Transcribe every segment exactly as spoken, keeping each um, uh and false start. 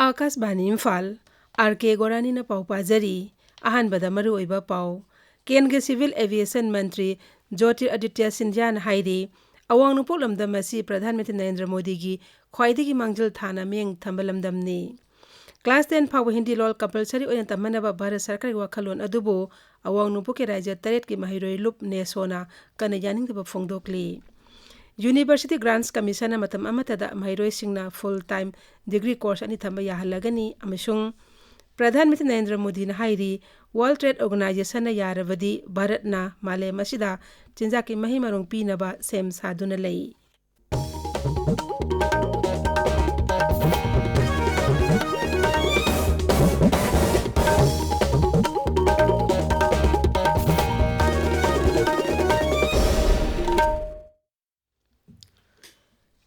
ꯑꯥꯀꯥꯁꯕꯥꯅꯤ Imphal, R ꯀꯦ ꯒꯣꯔꯥꯅꯤꯅ ꯄꯥꯎ ꯄꯥꯖꯔꯤ꯫ ꯑꯍꯥꯟꯕꯗ ꯃꯔꯨꯑꯣꯏꯕ ꯄꯥꯎ꯫ ꯀꯦꯟꯗ꯭ꯔꯒꯤ Civil Aviation ꯃꯟꯇ꯭ꯔꯤ ꯖꯣꯇꯤꯔꯥꯗꯤꯇ꯭ꯌ ꯁꯤꯟꯙ꯭ꯌꯥꯅ ꯍꯥꯏꯔꯤ, ꯑꯋꯥꯡ ꯅꯣꯡꯄꯣꯛ ꯂꯝꯗꯝ ꯑꯁꯤ ꯄ꯭ꯔꯙꯥꯟ ꯃꯟꯇ꯭ꯔꯤ ꯅꯔꯦꯟꯗ꯭ꯔ ꯃꯣꯗꯤꯒꯤ ꯈ꯭ꯋꯥꯏꯗꯒꯤ ꯃꯥꯡꯖꯤꯜ ꯊꯥꯅ ꯃꯤꯠꯌꯦꯡ ꯊꯝꯕ ꯂꯝꯗꯝꯅꯤ꯫ Class ten ꯐꯥꯎꯕ ꯍꯤꯟꯗꯤ ꯂꯣꯜ compulsory ꯑꯣꯏꯅ ꯇꯝꯍꯟꯅꯕ ꯚꯥꯔꯠ ꯁꯔꯀꯥꯔꯒꯤ ꯋꯥꯈꯜꯂꯣꯟ ꯑꯗꯨꯕꯨ ꯑꯋꯥꯡ ꯅꯣꯡꯄꯣꯛꯀꯤ ꯔꯥꯖ꯭ꯌ ꯇꯔꯦꯠꯀꯤ ꯃꯍꯩꯔꯣꯏ ꯂꯨꯞ ꯅꯦꯁꯣꯅ ꯀꯟꯅ ꯌꯥꯅꯤꯡꯗꯕ ꯐꯣꯡꯗꯣꯛꯂꯤ꯫ University Grants Commissionꯅ ꯃꯇꯝ ꯑꯃꯠꯇꯗ ꯃꯍꯩꯔꯣꯏꯁꯤꯡꯅ full time degree course ꯑꯅꯤ ꯊꯝꯕ ꯌꯥꯍꯜꯂꯒꯅꯤ ꯑꯃꯁꯨꯡ ꯄ꯭ꯔꯙꯥꯟ ꯃꯟꯇ꯭ꯔꯤ ꯅꯔꯦꯟꯗ꯭ꯔ ꯃꯣꯗꯤꯅ ꯍꯥꯏꯔꯤ, World Trade Organizationꯅ ꯌꯥꯔꯕꯗꯤ ꯚꯥꯔꯠꯅ ꯃꯥꯂꯦꯝ ꯑꯁꯤꯗ ꯆꯤꯟꯖꯥꯛꯀꯤ ꯃꯍꯩ ꯃꯔꯣꯡ ꯄꯤꯅꯕ ꯁꯦꯝ ꯁꯥꯗꯨꯅ ꯂꯩ꯫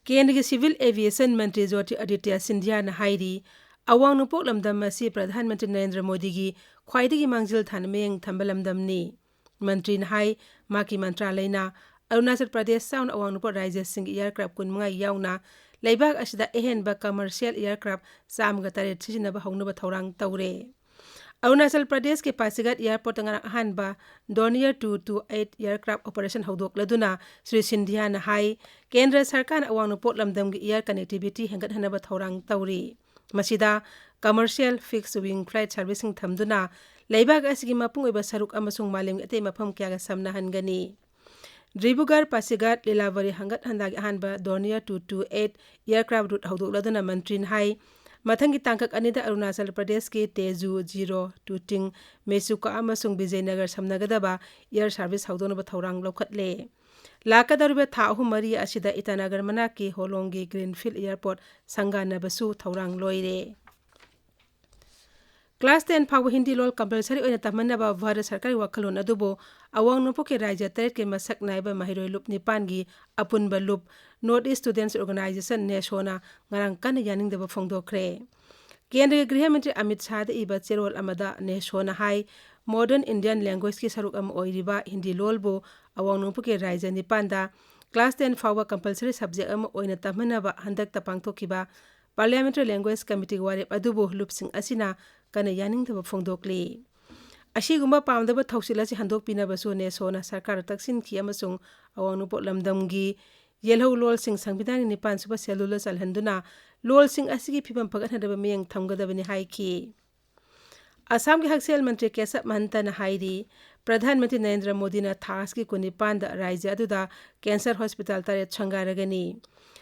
ꯀꯦꯟꯗ꯭ꯔꯒꯤ Civil Aviation ꯃꯟꯇ꯭ꯔꯤ ꯖꯣꯇꯤꯔꯥꯗꯤꯇ꯭ꯌ ꯁꯤꯟꯙ꯭ꯌꯥꯅ ꯍꯥꯏꯔꯤ, ꯑꯋꯥꯡ ꯅꯣꯡꯄꯣꯛ ꯂꯝꯗꯝ ꯑꯁꯤ ꯄ꯭ꯔꯙꯥꯟ ꯃꯟꯇ꯭ꯔꯤ ꯅꯔꯦꯟꯗ꯭ꯔ ꯃꯣꯗꯤꯒꯤ ꯈ꯭ꯋꯥꯏꯗꯒꯤ ꯃꯥꯡꯖꯤꯜ ꯊꯥꯅ ꯃꯤꯠꯌꯦꯡ ꯊꯝꯕ ꯂꯝꯗꯝꯅꯤ꯫ ꯃꯟꯇ꯭ꯔꯤꯅ ꯍꯥꯏ, ꯃꯍꯥꯛꯀꯤ ꯃꯟꯇ꯭ꯔꯥꯂꯌꯅ ꯑꯔꯨꯅꯥꯆꯜ ꯄ꯭ꯔꯗꯦꯁ ꯌꯥꯎꯅ ꯑꯋꯥꯡ ꯅꯣꯡꯄꯣꯛ ꯔꯥꯖ꯭ꯌꯁꯤꯡꯒꯤ aircraft ꯀꯨꯟꯃꯉꯥ ꯌꯥꯎꯅ ꯂꯩꯕꯥꯛ ꯑꯁꯤꯗ ꯑꯍꯦꯟꯕ commercial aircraft ꯆꯥꯝꯃꯒ ꯇꯔꯦꯠ ꯁꯤꯖꯤꯟꯅꯕ ꯍꯧꯅꯕ ꯊꯧꯔꯥꯡ ꯇꯧꯔꯦ꯫ ꯑꯔꯨꯅꯥꯆꯜ ꯄ꯭ꯔꯗꯦꯁꯀꯤ ꯄꯥꯁꯤꯘꯥꯠ airportꯇ ꯉꯔꯥꯡ ꯑꯍꯥꯟꯕ Dornier two two eight aircraft operation ꯍꯧꯗꯣꯛꯂꯗꯨꯅ Shri ꯁꯤꯟꯙꯤꯌꯥꯅ ꯍꯥꯏ, ꯀꯦꯟꯗ꯭ꯔ ꯁꯔꯀꯥꯔꯅ ꯑꯋꯥꯡ ꯅꯣꯡꯄꯣꯛ ꯂꯝꯗꯝꯒꯤ air connectivity ꯍꯦꯟꯒꯠꯍꯟꯅꯕ ꯊꯧꯔꯥꯡ ꯇꯧꯔꯤ꯫ ꯃꯁꯤꯗ commercial fixed wing flight serviceꯁꯤꯡ ꯊꯝꯗꯨꯅ ꯂꯩꯕꯥꯛ ꯑꯁꯤꯒꯤ ꯃꯄꯨꯡ ꯑꯣꯏꯕ ꯁꯔꯨꯛ ꯑꯃꯁꯨꯡ ꯃꯥꯂꯦꯝꯒꯤ ꯑꯇꯩ ꯃꯐꯝ ꯀꯌꯥꯒ ꯁꯝꯅꯍꯟꯒꯅꯤ꯫ ꯗꯤꯕ꯭ꯔꯨꯒꯔ ꯄꯥꯁꯤꯘꯥꯠ ꯂꯤꯂꯥꯕꯔꯤ ꯍꯪꯒꯠ ꯍꯟꯗꯥꯒꯤ ꯑꯍꯥꯟꯕ Dornier two two eight aircraft route ꯍꯧꯗꯣꯛꯂꯗꯨꯅ ꯃꯟꯇ꯭ꯔꯤꯅ ꯍꯥꯏ, ꯃꯊꯪꯒꯤ ꯇꯥꯡꯀꯛ ꯑꯅꯤꯗ ꯑꯔꯨꯅꯥꯆꯜ ꯄ꯭ꯔꯗꯦꯁꯀꯤ ꯇꯦꯖꯨ, ꯖꯤꯔꯣ, ꯇꯨꯇꯤꯡ, ꯃꯦꯆꯨꯀꯥ ꯑꯃꯁꯨꯡ ꯕꯤꯖꯌꯅꯒꯔ ꯁꯝꯅꯒꯗꯕ air service ꯍꯧꯗꯣꯛꯅꯕ ꯊꯧꯔꯥꯡ ꯂꯧꯈꯠꯂꯦ꯫ ꯂꯥꯛꯀꯗꯧꯔꯤꯕ ꯊꯥ ꯑꯍꯨꯝ ꯃꯔꯤ ꯑꯁꯤꯗ ꯏꯇꯥꯅꯒꯔ ꯃꯅꯥꯛꯀꯤ ꯍꯣꯂꯣꯡꯒꯤ Greenfield Airport ꯁꯪꯒꯥꯅꯕꯁꯨ ꯊꯧꯔꯥꯡ ꯂꯣꯏꯔꯦ꯫ Class ten ꯐꯥꯎꯕ ꯍꯤꯟꯗꯤ ꯂꯣꯜ compulsory ꯑꯣꯏꯅ ꯇꯝꯍꯟꯅꯕ ꯚꯥꯔꯠ ꯁꯔꯀꯥꯔꯒꯤ ꯋꯥꯈꯜꯂꯣꯟ ꯑꯗꯨꯕꯨ ꯑꯋꯥꯡ ꯅꯣꯡꯄꯣꯛꯀꯤ ꯔꯥꯖ꯭ꯌ ꯇꯔꯦꯠꯀꯤ ꯃꯁꯛ ꯅꯥꯏꯕ ꯃꯍꯩꯔꯣꯏ ꯂꯨꯞ ꯅꯤꯄꯥꯟꯒꯤ ꯑꯄꯨꯟꯕ ꯂꯨꯞ North East Students Organisation, ꯅꯦꯁꯣꯅ ꯉꯔꯥꯡ ꯀꯟꯅ ꯌꯥꯅꯤꯡꯗꯕ ꯐꯣꯡꯗꯣꯛꯈ꯭ꯔꯦ꯫ ꯀꯦꯟꯗ꯭ꯔꯒꯤ ꯒ꯭ꯔꯤꯍ ꯃꯟꯇ꯭ꯔꯤ ꯑꯃꯤꯠ ꯁꯥꯍꯗ ꯏꯕ ꯆꯦꯔꯣꯜ ꯑꯃꯗ ꯅꯦꯁꯣꯅ ꯍꯥꯏ, Modern Indian languageꯀꯤ ꯁꯔꯨꯛ ꯑꯃ ꯑꯣꯏꯔꯤꯕ ꯍꯤꯟꯗꯤ ꯂꯣꯜꯕꯨ ꯑꯋꯥꯡ ꯅꯣꯡꯄꯣꯛꯀꯤ ꯔꯥꯖ꯭ꯌ ꯅꯤꯄꯥꯟꯗ class ten ꯐꯥꯎꯕ compulsory subject ꯑꯃ ꯑꯣꯏꯅ ꯇꯝꯍꯟꯅꯕ ꯍꯟꯗꯛꯇ ꯄꯥꯡꯊꯣꯛꯈꯤꯕ Parliamentary Language Committee ꯒꯤ ꯋꯥꯔꯦꯞ ꯑꯗꯨꯕꯨ ꯂꯨꯞꯁꯤꯡ ꯑꯁꯤꯅ ꯀꯟꯅ ꯌꯥꯅꯤꯡꯗꯕ ꯐꯣꯡꯗꯣꯛꯂꯤ꯫ ꯑꯁꯤꯒꯨꯝꯕ ꯄꯥꯝꯗꯕ ꯊꯧꯁꯤꯜ ꯑꯁꯤ ꯍꯟꯗꯣꯛꯄꯤꯅꯕꯁꯨ ꯅꯦꯁꯣꯅ ꯁꯔꯀꯥꯔꯗ ꯇꯛꯁꯤꯟꯈꯤ ꯑꯃꯁꯨꯡ ꯑꯋꯥꯡ ꯅꯣꯡꯄꯣꯛ ꯂꯝꯗꯝꯒꯤ ꯌꯦꯜꯍꯧ ꯂꯣꯜꯁꯤꯡ ꯁꯪꯕꯤꯙꯥꯟꯒꯤ ꯅꯤꯄꯥꯟ ꯁꯨꯕ ꯁꯦꯗꯨꯜꯗ ꯆꯜꯍꯟꯗꯨꯅ ꯂꯣꯜꯁꯤꯡ ꯑꯁꯤꯒꯤ ꯐꯤꯕꯝ ꯐꯒꯠꯍꯟꯅꯕ ꯃꯤꯠꯌꯦꯡ ꯊꯝꯒꯗꯕꯅꯤ ꯍꯥꯏꯈꯤ꯫ ꯑꯁꯥꯝꯒꯤ ꯍꯛꯁꯦꯜ ꯃꯟꯇ꯭ꯔꯤ ꯀꯦꯁꯕ ꯃꯍꯟꯇꯅ ꯍꯥꯏꯔꯤ, ꯄ꯭ꯔꯙꯥꯟ ꯃꯟꯇ꯭ꯔꯤ ꯅꯔꯦꯟꯗ꯭ꯔ ꯃꯣꯗꯤꯅ ꯊꯥ ꯑꯁꯤꯒꯤ ꯀꯨꯟꯅꯤꯄꯥꯟꯗ ꯔꯥꯖ꯭ꯌ ꯑꯗꯨꯗ ꯀꯦꯟꯁꯔ ꯍꯣꯁꯄꯤꯇꯥꯜ ꯇꯔꯦꯠ ꯁꯪꯒꯥꯔꯒꯅꯤ꯫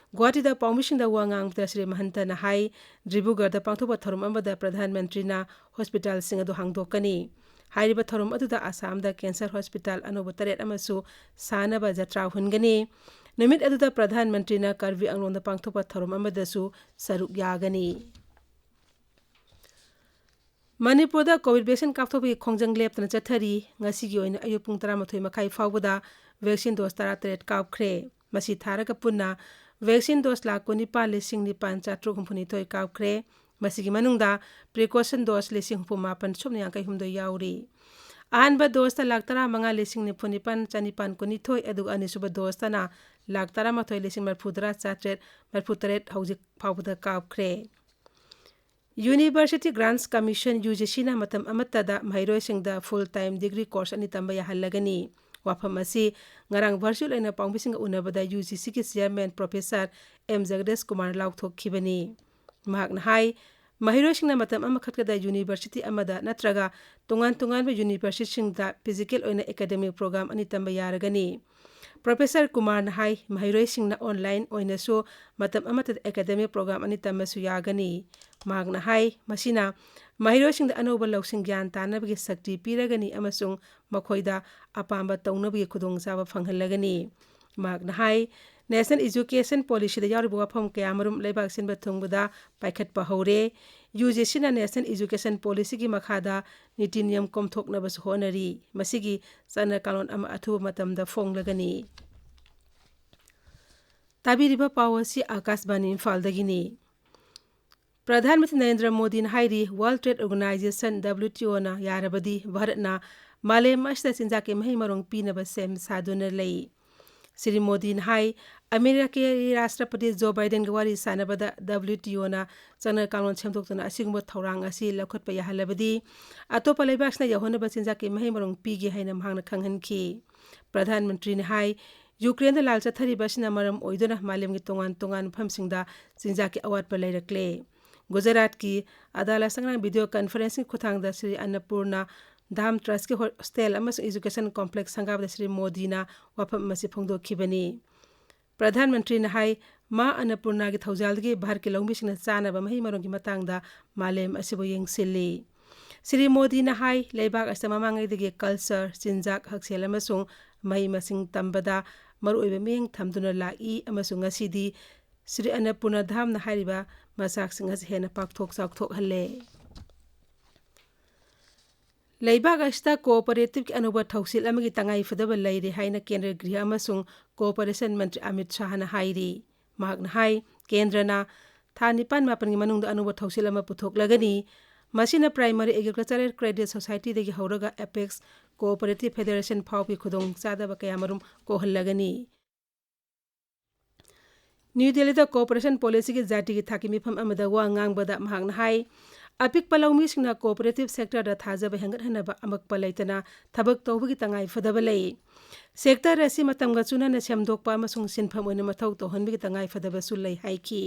ꯒꯨꯋꯥꯍꯥꯇꯤꯗ ꯄꯥꯎꯃꯤꯁꯤꯡꯗ ꯋꯥ ꯉꯥꯡꯕꯗ ꯁ꯭ꯔꯤ ꯃꯍꯟꯇꯅ ꯍꯥꯏ, ꯗꯤꯕ꯭ꯔꯨꯒꯔꯗ ꯄꯥꯡꯊꯣꯛꯄ ꯊꯧꯔꯝ ꯑꯃꯗ ꯄ꯭ꯔꯙꯥꯟ ꯃꯟꯇ꯭ꯔꯤꯅ ꯍꯣꯁꯄꯤꯇꯥꯜꯁꯤꯡ ꯑꯗꯨ ꯍꯥꯡꯗꯣꯛꯀꯅꯤ꯫ ꯍꯥꯏꯔꯤꯕ ꯊꯧꯔꯝ ꯑꯗꯨꯗ ꯑꯁꯥꯝꯗ ꯀꯦꯟꯁꯔ ꯍꯣꯁꯄꯤꯇꯥꯜ ꯑꯅꯧꯕ ꯇꯔꯦꯠ ꯑꯃꯁꯨ ꯁꯥꯅꯕ ꯖꯇ꯭ꯔꯥ ꯍꯨꯟꯒꯅꯤ꯫ ꯅꯨꯃꯤꯠ ꯑꯗꯨꯗ ꯄ꯭ꯔꯙꯥꯟ ꯃꯟꯇ꯭ꯔꯤꯅ ꯀꯥꯔꯕꯤ ꯑꯪꯂꯣꯡꯗ ꯄꯥꯡꯊꯣꯛꯄ ꯊꯧꯔꯝ ꯑꯃꯗꯁꯨ ꯁꯔꯨꯛ ꯌꯥꯒꯅꯤ꯫ ꯃꯅꯤꯄꯨꯔꯗ ꯀꯣꯚꯤꯗ ꯚꯦꯛꯁꯤꯟ ꯀꯥꯞꯊꯣꯛꯄꯒꯤ ꯈꯣꯡꯖꯪ ꯂꯦꯞꯇꯅ ꯆꯠꯊꯔꯤ꯫ ꯉꯁꯤꯒꯤ ꯑꯣꯏꯅ ꯑꯌꯨꯛ ꯄꯨꯡ ꯇꯔꯥꯃꯥꯊꯣꯏ ꯃꯈꯥꯏ ꯐꯥꯎꯕꯗ ꯚꯦꯛꯁꯤꯟ ꯗꯣꯁ ꯇꯔꯥꯇꯔꯦꯠ ꯀꯥꯞꯈ꯭ꯔꯦ꯫ ꯃꯁꯤ ꯊꯥꯔꯒ ꯄꯨꯟꯅ ꯚꯦꯛꯁꯤꯟ ꯗꯣꯁ ꯂꯥꯈ ꯀꯨꯟꯅꯤꯄꯥꯟ ꯂꯤꯁꯤꯡ ꯅꯤꯄꯥꯟ ꯆꯥꯇ꯭ꯔꯨꯛ ꯍꯨꯝꯐꯨꯅꯤꯊꯣꯏ ꯀꯥꯞꯈ꯭ꯔꯦ꯫ ꯃꯁꯤꯒꯤ ꯃꯅꯨꯡꯗ ꯄ꯭ꯔꯤꯀꯣꯁꯟ ꯗꯣꯁ ꯂꯤꯁꯤꯡ ꯍꯨꯝꯐꯨ ꯃꯥꯄꯟ ꯁꯨꯞꯅ ꯌꯥꯡꯈꯩ ꯍꯨꯝꯗꯣꯏ ꯌꯥꯎꯔꯤ꯫ ꯑꯍꯥꯟꯕ ꯗꯣꯁꯇ ꯂꯥꯈ ꯇꯔꯥꯃꯉꯥ ꯂꯤꯁꯤꯡ ꯅꯤꯐꯨ ꯅꯤꯄꯥꯟ ꯆꯅꯤꯄꯥꯟ ꯀꯨꯟꯅꯤꯊꯣꯏ, ꯑꯗꯨꯒ ꯑꯅꯤꯁꯨꯕ ꯗꯣꯁꯇꯅ ꯂꯥꯈ ꯇꯔꯥꯃꯥꯊꯣꯏ ꯂꯤꯁꯤꯡ ꯃꯔꯤꯐꯨꯇꯔꯥ ꯆꯥꯇ꯭ꯔꯦꯠ ꯃꯔꯤꯐꯨꯇꯔꯦꯠ ꯍꯧꯖꯤꯛ ꯐꯥꯎꯕꯗ ꯀꯥꯞꯈ꯭ꯔꯦ꯫ University Grants Commission, U G ꯁꯤꯅ ꯃꯇꯝ ꯑꯃꯠꯇꯗ ꯃꯍꯩꯔꯣꯏꯁꯤꯡꯗ full time degree course ꯑꯅꯤ ꯇꯝꯕ ꯌꯥꯍꯜꯂꯒꯅꯤ꯫ ꯋꯥꯐꯝ ꯑꯁꯤ ꯉꯔꯥꯡ virtual ꯑꯣꯏꯅ ꯄꯥꯎꯃꯤꯁꯤꯡꯒ ꯎꯅꯕꯗ ꯌꯨ ꯖꯤ ꯁꯤꯒꯤ chairman Professor ꯑꯦꯝ ꯖꯒꯗꯦꯁ ꯀꯨꯃꯥꯔ ꯂꯥꯎꯊꯣꯛꯈꯤꯕꯅꯤ꯫ ꯃꯍꯥꯛꯅ ꯍꯥꯏ, ꯃꯍꯩꯔꯣꯏꯁꯤꯡꯅ ꯃꯇꯝ ꯑꯃꯈꯛꯇꯗ university ꯑꯃꯗ ꯅꯠꯇ꯭ꯔꯒ ꯇꯣꯉꯥꯟ ꯇꯣꯉꯥꯟꯕ universityꯁꯤꯡꯗ physical ꯑꯣꯏꯅ academic program ꯑꯅꯤ ꯇꯝꯕ ꯌꯥꯔꯒꯅꯤ꯫ Professor ꯀꯨꯃꯥꯔꯅ ꯍꯥꯏ, ꯃꯍꯩꯔꯣꯏꯁꯤꯡꯅ online ꯑꯣꯏꯅꯁꯨ ꯃꯇꯝ ꯑꯃꯠꯇꯗ academic program ꯑꯅꯤ ꯇꯝꯕꯁꯨ ꯌꯥꯒꯅꯤ꯫ ꯃꯍꯥꯛꯅ ꯍꯥꯏ, ꯃꯁꯤꯅ ꯃꯍꯩꯔꯣꯏꯁꯤꯡꯗ ꯑꯅꯧꯕ ꯂꯧꯁꯤꯡ ꯒ꯭ꯌꯥꯟ ꯇꯥꯅꯕꯒꯤ ꯁꯛꯇꯤ ꯄꯤꯔꯒꯅꯤ ꯑꯃꯁꯨꯡ ꯃꯈꯣꯏꯗ ꯑꯄꯥꯝꯕ ꯇꯧꯅꯕꯒꯤ ꯈꯨꯗꯣꯡꯆꯥꯕ ꯐꯪꯍꯜꯂꯒꯅꯤ꯫ ꯃꯍꯥꯛꯅ ꯍꯥꯏ, National Education Policyꯗ ꯌꯥꯎꯔꯤꯕ ꯋꯥꯐꯝ ꯀꯌꯥꯃꯔꯨꯝ ꯂꯩꯕꯥꯛ ꯁꯤꯟꯕ ꯊꯨꯡꯕꯗ ꯄꯥꯏꯈꯠꯄ ꯍꯧꯔꯦ꯫ ꯌꯨ ꯖꯤ ꯁꯤꯅ National Education Policyꯒꯤ ꯃꯈꯥꯗ ꯅꯤꯇꯤ ꯅꯤꯌꯝ ꯀꯣꯝꯊꯣꯛꯅꯕꯁꯨ ꯍꯣꯠꯅꯔꯤ꯫ ꯃꯁꯤꯒꯤ ꯆꯠꯅ ꯀꯥꯡꯂꯣꯟ ꯑꯃ ꯑꯊꯨꯕ ꯃꯇꯝꯗ ꯐꯣꯡꯂꯒꯅꯤ꯫ ꯇꯥꯕꯤꯔꯤꯕ ꯄꯥꯎ ꯑꯁꯤ ꯑꯥꯀꯥꯁꯕꯥꯅꯤ ꯏꯝꯐꯥꯜꯗꯒꯤꯅꯤ꯫ ꯄ꯭ꯔꯙꯥꯟ ꯃꯟꯇ꯭ꯔꯤ ꯅꯔꯦꯟꯗ꯭ꯔ ꯃꯣꯗꯤꯅ ꯍꯥꯏꯔꯤ, World Trade Organization, W T Oꯅ ꯌꯥꯔꯕꯗꯤ ꯚꯥꯔꯠꯅ ꯃꯥꯂꯦꯝ ꯑꯁꯤꯗ ꯆꯤꯟꯖꯥꯛꯀꯤ ꯃꯍꯩ ꯃꯔꯣꯡ ꯄꯤꯅꯕ ꯁꯦꯝ ꯁꯥꯗꯨꯅ ꯂꯩ꯫ ꯁ꯭ꯔꯤ ꯃꯣꯗꯤꯅ ꯍꯥꯏ, ꯑꯃꯦꯔꯤꯀꯥꯒꯤ ꯔꯥꯁꯇ꯭ꯔꯄꯇꯤ ꯖꯣ ꯕꯥꯏꯗꯦꯟꯒ ꯋꯥꯔꯤ ꯁꯥꯟꯅꯕꯗ W T O ꯅ ꯆꯠꯅ ꯀꯥꯡꯂꯣꯟ ꯁꯦꯝꯗꯣꯛꯇꯨꯅ ꯑꯁꯤꯒꯨꯝꯕ ꯊꯧꯔꯥꯡ ꯑꯁꯤ ꯂꯧꯈꯠꯄ ꯌꯥꯍꯜꯂꯕꯗꯤ, ꯑꯇꯣꯞꯄ ꯂꯩꯕꯥꯛꯁꯤꯡꯅ ꯌꯧꯍꯟꯅꯕ ꯆꯤꯟꯖꯥꯛꯀꯤ ꯃꯍꯩ ꯃꯔꯣꯡ ꯄꯤꯒꯦ ꯍꯥꯏꯅ ꯃꯍꯥꯛꯅ ꯈꯪꯍꯟꯈꯤ꯫ ꯄ꯭ꯔꯙꯥꯟ ꯃꯟꯇ꯭ꯔꯤꯅ ꯍꯥꯏ, ꯌꯨꯀ꯭ꯔꯦꯟꯗ ꯂꯥꯜ ꯆꯠꯊꯔꯤꯕ ꯑꯁꯤꯅ ꯃꯔꯝ ꯑꯣꯏꯗꯨꯅ ꯃꯥꯂꯦꯝꯒꯤ ꯇꯣꯉꯥꯟ ꯇꯣꯉꯥꯟꯕ ꯃꯐꯝꯁꯤꯡꯗ ꯆꯤꯟꯖꯥꯛꯀꯤ ꯑꯋꯥꯠꯄ ꯂꯩꯔꯛꯂꯦ꯫ ꯒꯨꯖꯔꯥꯠꯀꯤ ꯑꯗꯥꯂꯠꯇ ꯉꯔꯥꯡ video conferencing ꯈꯨꯠꯊꯥꯡꯗ ꯁ꯭ꯔꯤ ꯑꯟꯅꯄꯨꯔꯅ ꯙꯥꯝ ꯇ꯭ꯔꯁꯀꯤ ꯍꯣꯁꯇꯦꯜ ꯑꯃꯁꯨꯡ education complex ꯁꯪꯒꯥꯕꯗ ꯁ꯭ꯔꯤ ꯃꯣꯗꯤꯅ ꯋꯥꯐꯝ ꯑꯁꯤ ꯐꯣꯡꯗꯣꯛꯈꯤꯕꯅꯤ꯫ ꯄ꯭ꯔꯙꯥꯟ ꯃꯟꯇ꯭ꯔꯤꯅ ꯍꯥꯏ, ꯃꯥ ꯑꯟꯅꯄꯨꯔꯅꯥꯒꯤ ꯊꯧꯖꯥꯜꯗꯒꯤ ꯚꯥꯔꯠꯀꯤ ꯂꯧꯃꯤꯁꯤꯡꯅ ꯆꯥꯅꯕ ꯃꯍꯩ ꯃꯔꯣꯡꯒꯤ ꯃꯇꯥꯡꯗ ꯃꯥꯂꯦꯝ ꯑꯁꯤꯕꯨ ꯌꯦꯡꯁꯤꯜꯂꯤ꯫ ꯁ꯭ꯔꯤ ꯃꯣꯗꯤꯅ ꯍꯥꯏ, ꯂꯩꯕꯥꯛ ꯑꯁꯤꯗ ꯃꯃꯥꯡꯉꯩꯗꯒꯤ culture, ꯆꯤꯟꯖꯥꯛ, ꯍꯛꯁꯦꯜ ꯑꯃꯁꯨꯡ ꯃꯍꯩ ꯃꯁꯤꯡ ꯇꯝꯕꯗ ꯃꯔꯨꯑꯣꯏꯕ ꯃꯤꯠꯌꯦꯡ ꯊꯝꯗꯨꯅ ꯂꯥꯛꯏ ꯑꯃꯁꯨꯡ ꯉꯁꯤꯗꯤ ꯁ꯭ꯔꯤ ꯑꯟꯅꯄꯨꯔꯅꯥ ꯙꯥꯝꯅ ꯍꯥꯏꯔꯤꯕ ꯃꯆꯥꯛꯁꯤꯡ ꯑꯁꯤ ꯍꯦꯟꯅ ꯄꯥꯛꯊꯣꯛ ꯆꯥꯎꯊꯣꯛꯍꯜꯂꯦ꯫ ꯂꯩꯕꯥꯛ ꯑꯁꯤꯗ cooperativeꯀꯤ ꯑꯅꯧꯕ ꯊꯧꯁꯤꯜ ꯑꯃꯒꯤ ꯇꯉꯥꯏꯐꯗꯕ ꯂꯩꯔꯦ ꯍꯥꯏꯅ ꯀꯦꯟꯗ꯭ꯔ ꯒ꯭ꯔꯤꯍ ꯑꯃꯁꯨꯡ cooperation ꯃꯟꯇ꯭ꯔꯤ ꯑꯃꯤꯠ ꯁꯥꯍꯅ ꯍꯥꯏꯔꯤ꯫ ꯃꯍꯥꯛꯅ ꯍꯥꯏ, ꯀꯦꯟꯗ꯭ꯔꯅ ꯊꯥ ꯅꯤꯄꯥꯟ ꯃꯥꯄꯟꯒꯤ ꯃꯅꯨꯡꯗ ꯑꯅꯧꯕ ꯊꯧꯁꯤꯜ ꯑꯃ ꯄꯨꯊꯣꯛꯂꯒꯅꯤ꯫ ꯃꯁꯤꯅ Primary Agricultural Credit Societyꯗꯒꯤ ꯍꯧꯔꯒ Apex Cooperative Federation ꯐꯥꯎꯕꯒꯤ ꯈꯨꯗꯣꯡꯆꯥꯗꯕ ꯀꯌꯥꯃꯔꯨꯝ ꯀꯣꯛꯍꯜꯂꯒꯅꯤ꯫ ꯅ꯭ꯌꯨ ꯗꯦꯜꯂꯤꯗ cooperation policyꯒꯤ ꯖꯥꯇꯤꯒꯤ ꯊꯥꯛꯀꯤ ꯃꯤꯐꯝ ꯑꯃꯗ ꯋꯥ ꯉꯥꯡꯕꯗ ꯃꯍꯥꯛꯅ ꯍꯥꯏ, ꯑꯄꯤꯛꯄ ꯂꯧꯃꯤꯁꯤꯡꯅ cooperative sectorꯗ ꯊꯥꯖꯕ ꯍꯦꯟꯒꯠꯍꯟꯅꯕ ꯑꯃꯛꯄ ꯂꯩꯇꯅ ꯊꯕꯛ ꯇꯧꯕꯒꯤ ꯇꯉꯥꯏꯐꯗꯕ ꯂꯩ꯫ Sector ꯑꯁꯤ ꯃꯇꯝꯒ ꯆꯨꯅꯅ ꯁꯦꯝꯗꯣꯛꯄ ꯑꯃꯁꯨꯡ ꯁꯤꯟꯐꯝ ꯑꯣꯏꯅ ꯃꯊꯧ ꯇꯧꯍꯟꯕꯒꯤ ꯇꯉꯥꯏꯐꯗꯕꯁꯨ ꯂꯩ ꯍꯥꯏꯈꯤ꯫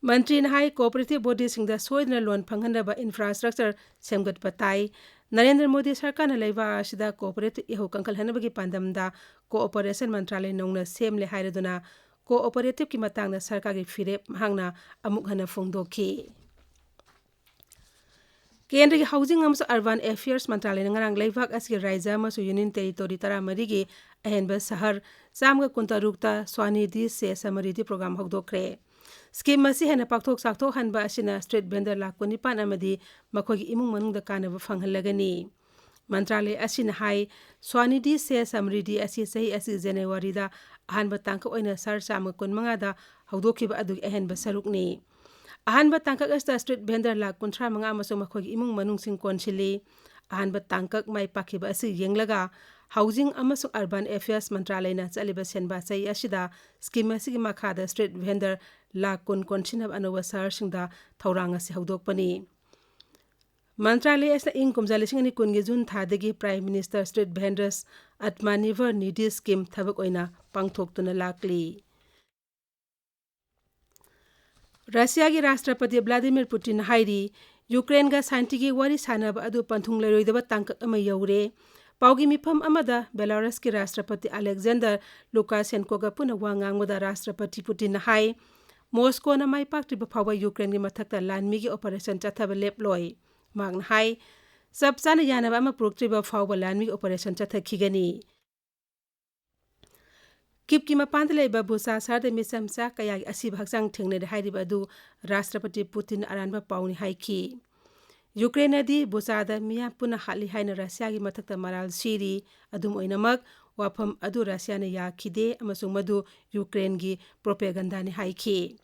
ꯃꯟꯇ꯭ꯔꯤꯅ ꯍꯥꯏ, cooperative bodyꯁꯤꯡꯗ ꯁꯣꯏꯗꯅ loan ꯐꯪꯍꯟꯅꯕ infrastructure ꯁꯦꯝꯒꯠꯄ ꯇꯥꯏ꯫ ꯅꯔꯦꯟꯗ꯭ꯔ ꯃꯣꯗꯤ ꯁꯔꯀꯥꯔꯅ ꯂꯩꯕꯥꯛ ꯑꯁꯤꯗ cooperative ꯏꯍꯧ ꯀꯟꯈꯠꯍꯟꯅꯕꯒꯤ ꯄꯥꯟꯗꯝꯗ cooperation ꯃꯟꯇ꯭ꯔꯥꯂꯌ ꯅꯧꯅ ꯁꯦꯝꯂꯦ ꯍꯥꯏꯔꯗꯨꯅ cooperativeꯀꯤ ꯃꯇꯥꯡꯗ ꯁꯔꯀꯥꯔꯒꯤ ꯐꯤꯔꯦꯞ ꯃꯍꯥꯛꯅ ꯑꯃꯨꯛ ꯍꯟꯅ ꯐꯣꯡꯗꯣꯛꯈꯤ꯫ ꯀꯦꯟꯗ꯭ꯔꯒꯤ Housing ꯑꯃꯁꯨꯡ Urban Affairs ꯃꯟꯇ꯭ꯔꯥꯂꯌꯅ ꯉꯔꯥꯡ ꯂꯩꯕꯥꯛ ꯑꯁꯤꯒꯤ ꯔꯥꯖ꯭ꯌ ꯑꯃꯁꯨꯡ Union Territory ꯇꯔꯥꯃꯔꯤꯒꯤ ꯑꯍꯦꯟꯕ ꯁꯍꯔ ꯆꯥꯝꯃꯒ ꯀꯨꯟꯇꯔꯨꯛꯇ Swanidhi Se Samriddhi Programme ꯍꯧꯗꯣꯛꯈ꯭ꯔꯦ꯫ Scheme ꯑꯁꯤ ꯍꯦꯟꯅ ꯄꯥꯛꯊꯣꯛ ꯆꯥꯎꯊꯣꯛꯍꯟꯕ ꯑꯁꯤꯅ street vendor ꯂꯥꯈ ꯀꯨꯟꯅꯤꯄꯥꯟ ꯑꯃꯗꯤ ꯃꯈꯣꯏꯒꯤ ꯏꯃꯨꯡ ꯃꯅꯨꯡꯗ ꯀꯥꯟꯅꯕ ꯐꯪꯍꯜꯂꯒꯅꯤ꯫ ꯃꯟꯇ꯭ꯔꯥꯂꯌ ꯑꯁꯤꯅ ꯍꯥꯏ, Swanidhi Se Samriddhi ꯑꯁꯤ ꯆꯍꯤ ꯑꯁꯤꯒꯤ ꯖꯅꯋꯥꯔꯤꯗ ꯑꯍꯥꯟꯕ ꯇꯥꯡꯀꯛ ꯑꯣꯏꯅ ꯁꯍꯔ ꯆꯥꯝꯃ ꯀꯨꯟꯃꯉꯥꯗ ꯍꯧꯗꯣꯛꯈꯤꯕ ꯑꯗꯨꯒꯤ ꯑꯍꯦꯟꯕ ꯁꯔꯨꯛꯅꯤ꯫ ꯑꯍꯥꯟꯕ ꯇꯥꯡꯀꯛ ꯑꯁꯤꯗ street vendor ꯂꯥꯈ ꯀꯨꯟꯊ꯭ꯔꯥ ꯃꯉꯥ ꯑꯃꯁꯨꯡ ꯃꯈꯣꯏꯒꯤ ꯏꯃꯨꯡ ꯃꯅꯨꯡꯁꯤꯡ ꯀꯣꯟꯁꯤꯜꯂꯤ꯫ ꯑꯍꯥꯟꯕ ꯇꯥꯡꯀꯛ ꯃꯥꯏ ꯄꯥꯛꯈꯤꯕ ꯑꯁꯤ ꯌꯦꯡꯂꯒ ꯍꯥꯎꯖꯤꯡ ꯑꯃꯁꯨꯡ ꯑꯔꯕꯥꯟ ꯑꯦꯐꯤꯌꯔꯁ ꯃꯟꯇ꯭ꯔꯥꯂꯌꯅ ꯆꯠꯂꯤꯕ ꯁꯦꯟꯕꯥ ꯆꯍꯤ ꯑꯁꯤꯗ ꯁ꯭ꯀꯤꯝ ꯑꯁꯤꯒꯤ ꯃꯈꯥꯗ ꯁ꯭ꯇ꯭ꯔꯤꯠ ꯚꯦꯟꯗꯔ ꯂꯥꯈ ꯀꯨꯟ ꯀꯣꯟꯁꯤꯟꯅꯕ ꯑꯅꯧꯕ ꯁꯍꯔꯁꯤꯡꯗ ꯊꯧꯔꯥꯡ ꯑꯁꯤ ꯍꯧꯗꯣꯛꯄꯅꯤ꯫ ꯃꯟꯇ꯭ꯔꯥꯂꯌ ꯑꯁꯤꯅ ꯏꯪ ꯀꯨꯝꯖꯥ ꯂꯤꯁꯤꯡ ꯑꯅꯤ ꯀꯨꯟꯒꯤ ꯖꯨꯟ ꯊꯥꯗꯒꯤ prime minister street vendors Atmanirbhar Nidhi scheme ꯊꯕꯛ ꯑꯣꯏꯅ ꯄꯥꯡꯊꯣꯛꯇꯨꯅ ꯂꯥꯛꯂꯤ꯫ ꯔꯁꯤꯌꯥꯒꯤ ꯔꯥꯁꯇ꯭ꯔꯄꯇꯤ ꯚ꯭ꯂꯥꯗꯤꯃꯤꯔ ꯄꯨꯇꯤꯟ ꯍꯥꯏꯔꯤ, ꯌꯨꯀ꯭ꯔꯦꯟꯒ ꯁꯥꯟꯇꯤꯒꯤ ꯋꯥꯔꯤ ꯁꯥꯟꯅꯕ ꯑꯗꯨ ꯄꯟꯊꯨꯡ ꯂꯩꯔꯣꯏꯗꯕ ꯇꯥꯡꯀꯛ ꯑꯃ ꯌꯧꯔꯦ꯫ ꯄꯥꯎꯒꯤ ꯃꯤꯐꯝ ꯑꯃꯗ ꯕꯦꯂꯥꯔꯁꯀꯤ ꯔꯥꯁꯇ꯭ꯔꯄꯇꯤ ꯑꯂꯦꯛꯖꯦꯟꯗꯔ ꯂꯨꯀꯥꯁꯦꯟꯀꯣꯒ ꯄꯨꯟꯅ ꯋꯥ ꯉꯥꯡꯕꯗ ꯔꯥꯁꯇ꯭ꯔꯄꯇꯤ ꯄꯨꯇꯤꯟꯅ ꯍꯥꯏ, ꯃꯣꯁꯀꯣꯅ ꯃꯥꯏ ꯄꯥꯛꯇ꯭ꯔꯤꯕ ꯐꯥꯎꯕ ꯌꯨꯀ꯭ꯔꯦꯟꯒꯤ ꯃꯊꯛꯇ ꯂꯥꯟꯃꯤꯒꯤ ꯑꯣꯄꯔꯦꯁꯟ ꯆꯠꯊꯕ ꯂꯦꯞꯂꯣꯏ꯫ ꯃꯍꯥꯛꯅ ꯍꯥꯏ, ꯆꯞ ꯆꯥꯅ ꯌꯥꯅꯕ ꯑꯃ ꯄꯨꯔꯛꯇ꯭ꯔꯤꯕ ꯐꯥꯎꯕ ꯂꯥꯟꯃꯤꯒꯤ ꯑꯣꯄꯔꯦꯁꯟ ꯆꯠꯊꯈꯤꯒꯅꯤ꯫ ꯀꯤꯞꯀꯤ ꯃꯄꯥꯟꯗ ꯂꯩꯕ ꯕꯨꯆꯥ ꯁꯍꯔꯗ ꯃꯤꯆꯝꯆꯥ ꯀꯌꯥꯒꯤ ꯑꯁꯤꯕ ꯍꯛꯆꯥꯡ ꯊꯦꯡꯅꯔꯦ ꯍꯥꯏꯔꯤꯕ ꯑꯗꯨ ꯔꯥꯁꯇ꯭ꯔꯄꯇꯤ ꯄꯨꯇꯤꯟ ꯑꯔꯥꯟꯕ ꯄꯥꯎꯅꯤ ꯍꯥꯏꯈꯤ꯫ ꯌꯨꯀ꯭ꯔꯦꯟꯅꯗꯤ ꯕꯨꯆꯥꯗ ꯃꯤꯌꯥꯝ ꯄꯨꯟꯅ ꯍꯥꯠꯂꯤ ꯍꯥꯏꯅ ꯔꯁꯤꯌꯥꯒꯤ ꯃꯊꯛꯇ ꯃꯔꯥꯜ ꯁꯤꯔꯤ꯫ ꯑꯗꯨꯝ ꯑꯣꯏꯅꯃꯛ, ꯋꯥꯐꯝ ꯑꯗꯨ ꯔꯁꯤꯌꯥꯅ ꯌꯥꯈꯤꯗꯦ ꯑꯃꯁꯨꯡ ꯃꯗꯨ ꯌꯨꯀ꯭ꯔꯦꯟꯒꯤ ꯄ꯭ꯔꯣꯄꯦꯒꯟꯗꯥꯅꯤ ꯍꯥꯏꯈꯤ꯫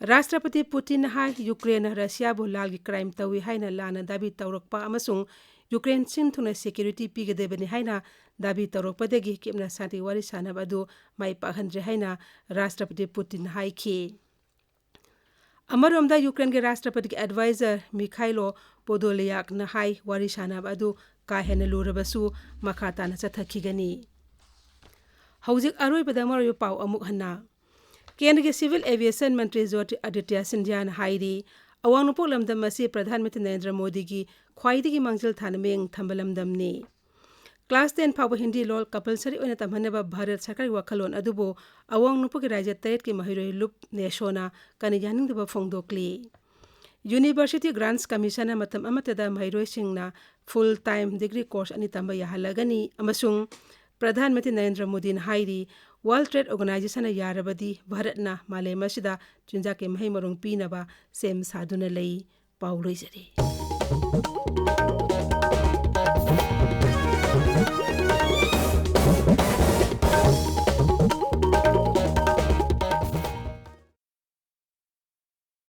ꯔꯥꯁꯇ꯭ꯔꯄꯇꯤ ꯄꯨꯇꯤꯟꯅ ꯍꯥꯏ, ꯌꯨꯀ꯭ꯔꯦꯟꯅ ꯔꯁꯤꯌꯥꯕꯨ ꯂꯥꯜꯒꯤ ꯀ꯭ꯔꯥꯏꯝ ꯇꯧꯏ ꯍꯥꯏꯅ ꯂꯥꯟꯅ ꯗꯥꯕꯤ ꯇꯧꯔꯛꯄ ꯑꯃꯁꯨꯡ ꯌꯨꯀ꯭ꯔꯦꯟ ꯁꯤꯟ ꯊꯨꯡꯅ ꯁꯦꯀ꯭ꯌꯨꯔꯤꯇꯤ ꯄꯤꯒꯗꯕꯅꯤ ꯍꯥꯏꯅ ꯗꯥꯕꯤ ꯇꯧꯔꯛꯄꯗꯒꯤ ꯀꯤꯞꯅ ꯁꯥꯟꯇꯤ ꯋꯥꯔꯤ ꯁꯥꯟꯅꯕ ꯑꯗꯨ ꯃꯥꯏ ꯄꯥꯛꯍꯟꯗ꯭ꯔꯦ ꯍꯥꯏꯅ ꯔꯥꯁꯇ꯭ꯔꯄꯇꯤ ꯄꯨꯇꯤꯟꯅ ꯍꯥꯏꯈꯤ꯫ ꯑꯃꯔꯣꯝꯗ ꯌꯨꯀ꯭ꯔꯦꯟꯒꯤ ꯔꯥꯁꯇ꯭ꯔꯄꯇꯤꯒꯤ ꯑꯦꯗꯚꯥꯏꯖꯔ ꯃꯤꯈꯥꯏꯂꯣ ꯄꯣꯗꯣꯂꯤꯌꯥꯛꯅ ꯍꯥꯏ, ꯋꯥꯔꯤ ꯁꯥꯟꯅꯕ ꯑꯗꯨ ꯀꯥ ꯍꯦꯟꯅ ꯂꯨꯔꯕꯁꯨ ꯃꯈꯥ ꯇꯥꯅ ꯆꯠꯊꯈꯤꯒꯅꯤ꯫ ꯍꯧꯖꯤꯛ ꯑꯔꯣꯏꯕꯗ ꯃꯔꯨꯑꯣꯏꯕ ꯄꯥꯎ ꯑꯃꯨꯛ ꯍꯟꯅ꯫ ꯀꯦꯟꯗ꯭ꯔꯒꯤ ꯁꯤꯚꯤꯜ ꯑꯦꯚꯤꯌꯦꯁꯟ ꯃꯟꯇ꯭ꯔꯤ ꯖꯣꯇꯤ ꯑꯗꯤꯇ꯭ꯌ ꯁꯤꯟꯙ꯭ꯌꯥꯅ ꯍꯥꯏꯔꯤ, ꯑꯋꯥꯡ ꯅꯣꯡꯄꯣꯛ ꯂꯝꯗꯝ ꯑꯁꯤ ꯄ꯭ꯔꯙꯥꯟ ꯃꯟꯇ꯭ꯔꯤ ꯅꯔꯦꯟꯗ꯭ꯔ ꯃꯣꯗꯤꯒꯤ ꯈ꯭ꯋꯥꯏꯗꯒꯤ ꯃꯥꯡꯖꯤꯜ ꯊꯥꯅ ꯃꯤꯠꯌꯦꯡ ꯊꯝꯕ ꯂꯝꯗꯝꯅꯤ꯫ ꯀ꯭ꯂꯥꯁ ꯇꯦꯟ ꯐꯥꯎꯕ ꯍꯤꯟꯗꯤ ꯂꯣꯜ ꯀꯝꯄꯜꯁꯔꯤ ꯑꯣꯏꯅ ꯇꯝꯍꯟꯅꯕ ꯚꯥꯔꯠ ꯁꯔꯀꯥꯔꯒꯤ ꯋꯥꯈꯜꯂꯣꯟ ꯑꯗꯨꯕꯨ ꯑꯋꯥꯡ ꯅꯣꯡꯄꯣꯛꯀꯤ ꯔꯥꯖ꯭ꯌ ꯇꯔꯦꯠꯀꯤ ꯃꯍꯩꯔꯣꯏ ꯂꯨꯞ ꯅꯦꯁꯣꯅ ꯀꯟꯅ ꯌꯥꯅꯤꯡꯗꯕ ꯐꯣꯡꯗꯣꯛꯂꯤ꯫ ꯌꯨꯅꯤꯚꯔꯁꯤꯇꯤ ꯒ꯭ꯔꯥꯟꯠꯁ ꯀꯃꯤꯁꯟꯅ ꯃꯇꯝ ꯑꯃꯠꯇꯗ ꯃꯍꯩꯔꯣꯏꯁꯤꯡꯅ ꯐꯨꯜ ꯇꯥꯏꯝ ꯗꯤꯒ꯭ꯔꯤ ꯀꯣꯔꯁ ꯑꯅꯤ ꯇꯝꯕ ꯌꯥꯍꯜꯂꯒꯅꯤ ꯑꯃꯁꯨꯡ ꯄ꯭ꯔꯙꯥꯟ ꯃꯟꯇ꯭ꯔꯤ ꯅꯔꯦꯟꯗ꯭ꯔ ꯃꯣꯗꯤꯅ ꯍꯥꯏꯔꯤ, ꯋꯥꯔꯜ ꯇ꯭ꯔꯦꯗ ꯑꯣꯔꯒꯅꯥꯏꯖꯦꯁꯟꯅ ꯌꯥꯔꯕꯗꯤ ꯚꯥꯔꯠꯅ ꯃꯥꯂꯦꯝ ꯑꯁꯤꯗ ꯆꯤꯟꯖꯥꯛꯀꯤ ꯃꯍꯩ ꯃꯔꯣꯡ ꯄꯤꯅꯕ ꯁꯦꯝ ꯁꯥꯗꯨꯅ ꯂꯩ꯫ ꯄꯥꯎ ꯂꯣꯏꯖꯔꯦ꯫